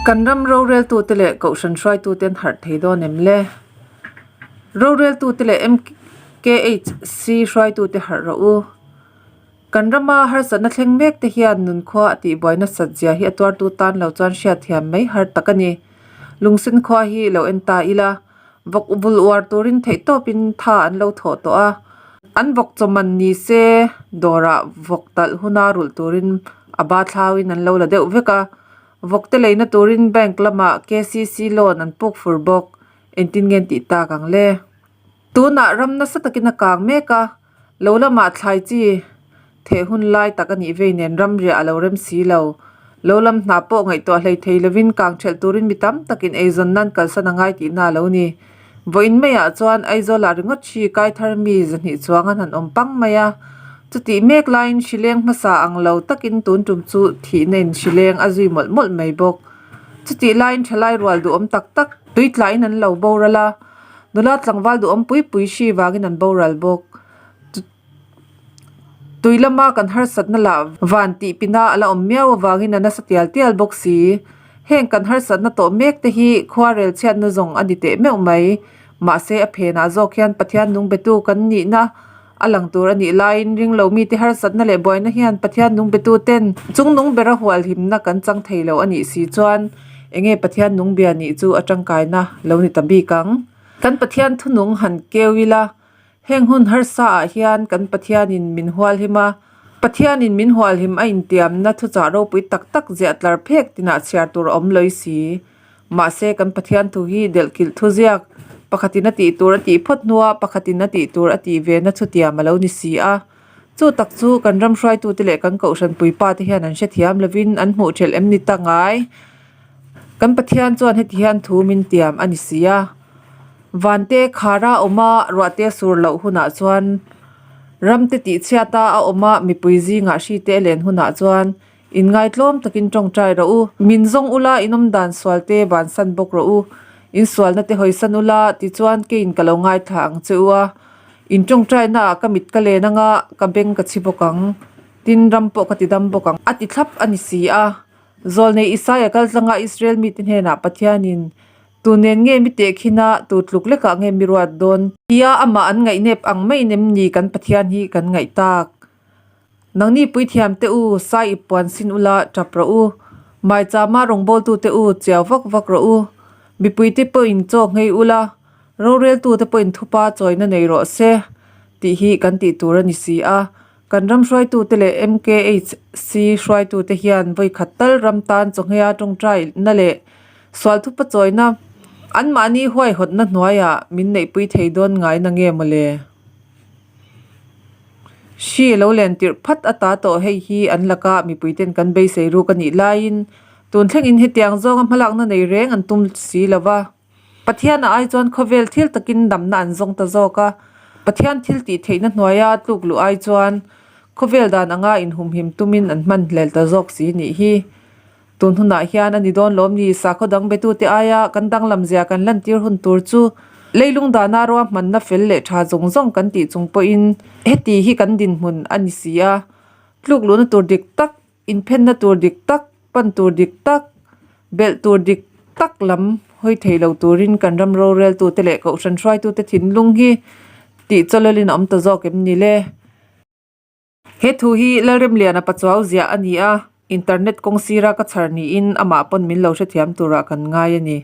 Kan ram roreltute leh kohhran hruaitute an harh thei dawn em le? Roreltute leh MKHC hruaitute harh rawh u. Kan rama harsatna thleng mek te hian nunkhua a tihbuai nasat zia hi a tuartu tan lo chuan hriatthiam mai har tak a ni. Lungsen khua hi lo en ta ila, vawk vul uar turin theihtawpin tha an lo thawh tawh a. An vawk chawman ni se dawrah vawk talh huna rulh turin a ba thlauin an lo la deuh vek a. Vawk te leina turin bank lamah KCC loan an puk fur bawk. Engtin nge an tih tak ang le? Tunah ram nasa takin a kang mek a, lo lamah thlai chi theh hun lai tak a nih vei nen ram riah a lo rem si lo. Lo lam hna pawh ngaihtuah hlei thei lovin kang ṭhelh turin mi tam takin eizawn nan kalsan a ngai tihna a lo ni. Vawiin maiah chuan Aizawlah ringawt hri kai thar mi zahnih chuang an han awm pang mai a. Chutih mek laiin hri leng hmasa ang lo takin tun tum chu thihna in hri leng a zui mawlh mawlh mai bawk. Chutih laiin ṭhalai rual duhawm tak tak tui tlaiin an lo boral a. Nula tlangval duhawm pui pui hri vangin an boral bawk. Tui lama kan harsatna lah van tih pina a la awm miau avangin a nasa tial tial bawk si. Heng kan harsatna tawh mek te hi khuarel chhiatna zawng a ni teh meuh mai. Mahse a phenah zawk hian Pathian nung betu kan nihna a lang tur a nih laiin ringlo mite harsatna leh buaina hian Pathian nung betu ten chung nung bera hualhimna kan chang thei lo a nih si chuan enge Pathian nung bia nih chu a tangkaina lo ni ta bik ang. Kan Pathian thunung han keu ila heng hun harsa ah hian kan Pathianin min hualhim a, Pathianin min hualhim a intiamna thuchah ropui tak tak ziah tlar phek tinah chhiar tur a awm lawih si. Mahse, kan Pathian thu hi delhkilh thu ziak, pakhatin a tih tur a tih phawt hnua pakhatin a tih tur a tih ve na chutiam a lo ni si a. Chu tak chu kan ram hruaitute leh kan kohhran puipa te hian an hrethiam lovin an hmuh thelh em ni ta ngai? Kan Pathian chuan heti hian thu min tiam a ni si a. Vante khara awma ruahte sur loh hunah chuan ramte tihchhiata a awma mipui zingah hrite a len hunah chuan Inngaitlawm takin tawngtai rawh u. Min zawng ula, in awm dan sual te bansan bawk rawh u. In sualna te hawisan ula, tichuan keiin ka lo ngaithla ang che u a. In tawngtaina ah ka mit ka len anga, ka beng ka chhi bawk ang. Tin, ram pawh ka ti dam bawk ang. A ti thlap a ni si a. Zawlnei Isaia kaltlanga Israel mite hnenah Pathianin, Tu nen nge mi tehkhin a, tu tluk lekah nge mi ruat dawn? Tia amah an ngaihnep ang mai nem ni kan Pathian hi kan ngaih tak. Nangni puithiam te u, sai i puan sin ula tap rawh u. Maichama rawngbawltu te u, chiau vak vak rawh u. Mipui te pawhin chaw nghei ula, roreltu te pawhin thupa chawina nei rawh se tih hi kan tih tur a ni si a. Kan ram hruaitu te leh MKHC hruaitu te hian vawikhat tal ram tan chaw ngheia tawngtaina leh sual thupa chawina anmahni huaihawtna hnuaiah min neihpui thei dawn ngai na nge mawle? Hri a lo len tirh phat a ta tawh hei hi an laka mipuiten kan beisei ruk a nih laiin tun thlengin hetiang zawnga hmalakna nei reng an tum si lo va. Pathian a ai chuan khawvel thil takin damna an zawng ta zawk a, Pathian thil tih theihna hnuaia tluk luh ai chuan khawvel dan anga inhumhim tumin an hman hlel ta zawk si nih hi. Tun hunah hian a ni dawn lawm ni, sakhaw dang betute aia kan danglam zia kan lantir hun tur chu leilung dana ruahmanna fel leh tha zawng zawng kan tih chung pawhin heti hi kan dinhmun a ni si a. Tluk luhna tur dik tak, inphenna tur dik tak, pan tur dik tak, belh tur dik tak lam hawi thei lo turin kan ram roreltute leh kohhran hruaitute thinlung hi tih chawlawlin a awm ta zawk em ni le? He thu hi Lalremliana Pachuau ziah a ni a, internet kawng sira ka chhar niin amah pawn min lo hrethiam turah kan ngai a ni.